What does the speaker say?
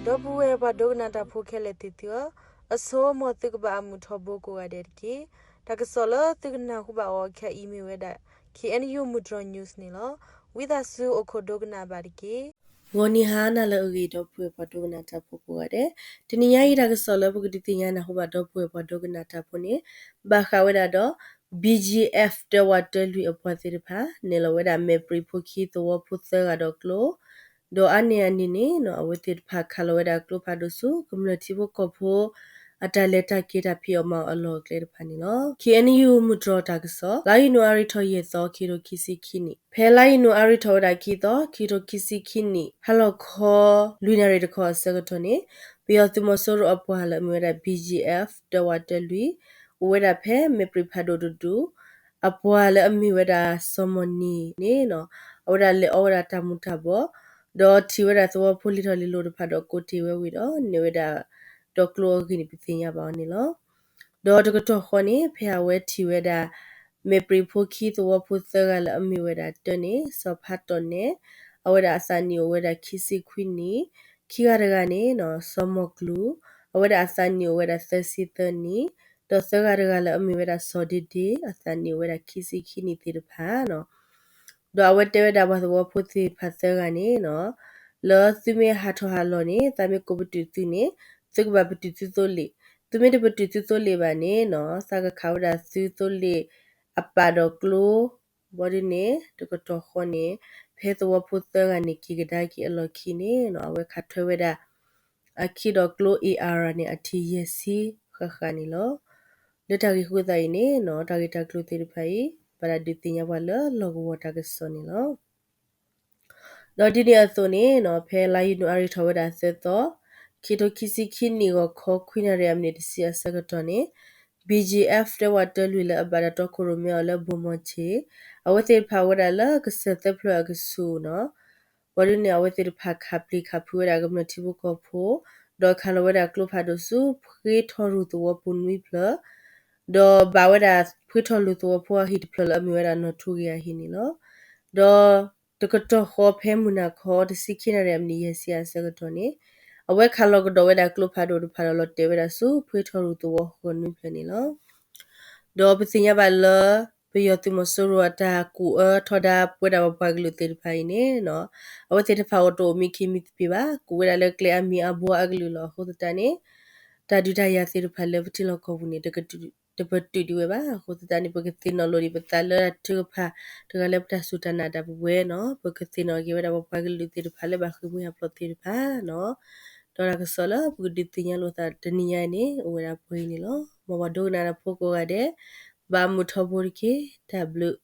ဒီပုၢ်ဝဲၢ်ပှၤဒိကနၣ်တၢ်ဖိခဲလၢာ်သ့ၣ်သုဧၢ, အဆိ မ်သုကဘၣ်အမုာ်ထီဘိကိးဂၤဒဲးတက့ၢ်. တၢ်ကစီၣ်လၢသုကနၢ်ဟူဘၣ်အီၤခဲအံၤမ့ၢ်ဝဲဒၣ် K N U မုၢ်တြီၤ news န့ၣ်လီၤ. ဝံသးစူၤအိၣ်ခိးဒိကနၣ်ဘၣ်တက့ၢ်. ဂီၤနံၤဟါနၤလၢအဂ့ၤ ဒီပုၢ်ဝဲၢ်ပှၤဒိကနၣ်တၢ်ဖိကိးဂၤဒဲး, တနံၤညါအံၤတၢ်ကစီၣ်လၢပကဒုးသ့ၣ်ညါနၢ်ဟူဘၣ်ဒီပုၢ်ဝဲၢ်ပှၤဒိကနၣ်တၢ်ဖိန့ၣ် ဘၣ်ဃးဝဲဒၣ်ဒီး B G F တၢဝးတၢလွံၢ်အပှၤသ့ၣ်တဖၣ် နဲၣ်လီၤဝဲဒၣ်မဲာ်ပြံာ်ဖိခံသဝီဖိသၢဂၤဒီးကျိ, ဒီးအါန့ၢ်အန့ၣ်န့ၣ်နီၤ အဝဲသ့ၣ်တဖၣ်ခးလီၤဝဲဒၣ်ကျိဖးဒိၣ်ဆူ ကမျၢၢ်ထံဖိကီၢ်ဖိ အတၢ်လဲၤတၢ်က့ၤတၢ်ဖံးအီၣ်မၤအီၣ်အလီၢ်အကျဲတဖၣ်န့ၣ်လီၤ. K N U မုၢ်တြီၤတၢ်ကစီၣ် လါယနူၤအါရံၤထီၣ်ယဲၢ်သီ ခံကထိခံဆံခံနံၣ်, ဖဲလါယနူၤအါရံၤထီၣ်ဝဲဒၣ်ခံသီ ခံကထိခံဆံခံနံၣ် ဟါလီၤခီ လွံၢ်နၣ်ရံၣ်တခီအဆၢကတီၢ်န့ၣ် ပယီၤသုးမီၤစိရိၤအပှၤလၢအမ့ၢ်ဝဲဒၣ် B G F တၢဝးတၢလွံၢ် အိၣ်ဝဲဒၣ်ဖဲမဲာ်ပြံာ်ဖးဒိၣ်တဒူၣ် အပှၤလၢအမ့ၢ်ဝဲဒၣ်စီၤမီၢ်နံၤန့ၣ်နီၤ အဝဲဒၣ်လဲၤအီဝဲဒၣ်တၢ်မူၤတၢ်ဘှီး ဒီးထံၣ်ဝဲဒၣ်သဝီဖိလံၤထီၣ်လံၤလီၤတဖၣ်ဒီးကိးတ့ၢ်ဝဲဝံၤဒီး နဲၣ်ဝဲဒၣ်ဒီးကျိအဂ့ၢ်န့ၣ် ပသ့ၣ်ညါဘၣ်အီၤန့ၣ်လီၤ. ဒီးတကတီၢ်ဃီန့ၣ် ဖဲအဝဲထံၣ်ဝဲဒၣ် မဲာ်ပြံာ်ဖိခံသဝီဖိသၢဂၤလၢအမ့ၢ်ဝဲဒၣ်တၢန့ၣ် စီၤဖးတီၢ်နဲၣ် အဝဲဒၣ်အသးနံၣ်အိၣ်ဝဲဒၣ်ခံဆံခွံနံၣ်, ခံဂၤတဂၤန့ၣ်နီၤ စီၤမီၢ်ကျူၤ အဝဲဒၣ်အသးနံၣ်အိၣ်ဝဲဒၣ်သၢဆံသၢနံၣ်, ဒီးသၢဂၤတဂၤလၢအမ့ၢ်ဝဲဒၣ်စီၤဒ့ဒ့ အသးနံၣ်အိၣ်ဝဲဒၣ်ခံဆံခံနံၣ်သ့ၣ်တဖၣ်နီၤ ဒီးအဝဲတဲဝဲဒၣ်ပှၤသဝီဖိသ့ၣ်တဖၣ်သၢဂၤန့ၣ်နီၤ လၢသုမ့ၢ်ဟးထီၣ်ဟးလီၤန့ၣ် သးမ့ၢ်ကိးပတုာ်သုန့ၣ် သုကဘၣ်ပတုာ်သုသိလ့ၣ်, သုမ့ၢ်တပတုာ်သုသိလ့ၣ်ဘၣ်န့ၣ်နီၤ သးကခးဝဲဒၣ်သုသိလ့ၣ်အပာ်ဒီးကျိ ဘီဒ်န့ၣ် တကတီၢ်ဃီန့ၣ် ဖဲသဝီဖိသၢဂၤန့ၣ် က့ၤကဒါက့ၤအလီၢ်ခံန့ၣ်နီၤ အဝဲခးထွဲဝဲဒၣ် အခံဒီးကျိ A R န့ၣ် အထံၣ်ယဲၢ်ဆံဃၣ်ဃၣ်န့ၣ်လီၤ. လၢတၢ်ဂ့ၢ်အဃိသတးအံၤန့ၣ်နီၤ တၢ်ဂ့ၢ်တၢ်ကျိၤသ့ၣ်တဖၣ်အံၤ ဘၣ်တၢ်ဒုးသ့ၣ်ညါပှၤလၢလီၢ်ကဝီၤတၢ်ကစီၣ်န့ၣ်လီၤ. ဒီးဒ်န့ၣ်အသိးန့ၣ်နီၤ ဖဲလါယနူၤအါရံၤထီၣ်ဝဲဒၣ်သၢသီ ခံထိခံဆံခံနံၣ်ဂီၤခီ ခွံနၣ်ရံၣ်အမံးနံးတဆံအဆၢကတီၢ်န့ၣ် B G F တၢဝးတၢလွံၢ်လၢအဘၣ်ဒီးတီခိၣ်ရိၣ်မဲအီၤလၢဘိၣ်မီၢ်ဆ့ၣ် အဝဲသ့ၣ်တဖၣ်အိၣ်ဝဲဒၣ်လၢကစၢၢ်သၢဖျၢၣ်အကဆူးနီၤ ဘီဒ်န့ၣ် အဝဲသ့ၣ်တဖၣ်ခးပျံၤခးဖုးဝဲဒၣ်ကမျၢၢ်ထံဖိကီၢ်ဖိ ဒီးခးလီၤဝဲဒၣ်ကျိဖးဒိၣ်ဆူ ဖှ့ထီၣ်ရူၢ်သဝီပူၤနွံဖျၢၣ် ဒီးဘၣ်ဝဲဒၣ်ဖှ့ထီၣ်ရူၢ်သဝီဖိအဟံၣ်တဖျၢၣ်လၢအမ့ၢ်ဝဲဒၣ်နီၢ်ထူဂ့ၤအဟံၣ်န့ၣ်လီၤ. ဒီးတကတီၢ်ဃီဖဲမုၢ်နၤခီ တဆံခံနၣ်ရံၣ်အမံးနံးယဲၢ်ဆံအဆၢကတီၢ်န့ၣ် အဝဲခးလီၤကဒီးဝဲဒၣ်ကျိဖးဒိၣ်တဖၣ်ဒီးလီၤတဲာ်ဝဲဒၣ်ဆူ ဖှ့ထီၣ်ရူၢ်သဝီဃၢၤနွံဖျၢၣ်န့ၣ်လီၤ. ဒီးပသ့ၣ်ညါဘၣ်လၢ ပယီၤသုးမီၤစိရိၤအတၢ်ကူၣ်အၢထီဒါပဝဲဒၣ်ပပှၤကလုာ်သ့ၣ်တဖၣ်အံၤန့ၣ်နီၤ အဝဲသ့ၣ်တဖၣ်အိၣ်တအိၣ်မံခ့မံသပ့ၤဘၣ် ကူၣ်ဝဲဒၣ်လၢကျဲအမံၤအဘှီအကလုာ်လီၤ. အဃိသတးန့ၣ် တၢ်ဒုးတၢ်ယၤသ့ၣ်တဖၣ်လၢပထံလီၢ်ကီၢ်ပူၤန့ၣ် တပတုာ်ဒံးဝဲဘၣ်. အဃိသတးန့ၣ် ပကသ့ၣ်နီၣ်လိာ်ဒံးပသးလၢတၢ်ထုကဖၣ်တဂၤလၢပတၢ်စူၢ်တၢ်နာ်တၢ်ပဝဲနီၤ ပကသ့ၣ်နီၣ်က့ၤဝဲဒၣ်ပပှၤကလုာ်သ့ၣ်တဖၣ်လၢဘၣ်ဃ့ၢ်မှံဟးဖျိးသ့ၣ်တဖၣ်နီၤ ဒီးတၢ်ကစီၣ်လၢပကဒုးသ့ၣ်ညါလိာ်သးတနံၤညါအံၤန့ၣ် အိၣ်ဝဲဒၣ်ပှဲၤအံၤန့ၣ်လီၤ. မ်ပှၤဒိကနၣ်တၢ်ဖိကိးဂၤဒဲး ဘၣ်မုာ်ထီဘိတက့ၢ်. တၢ်ဘျုး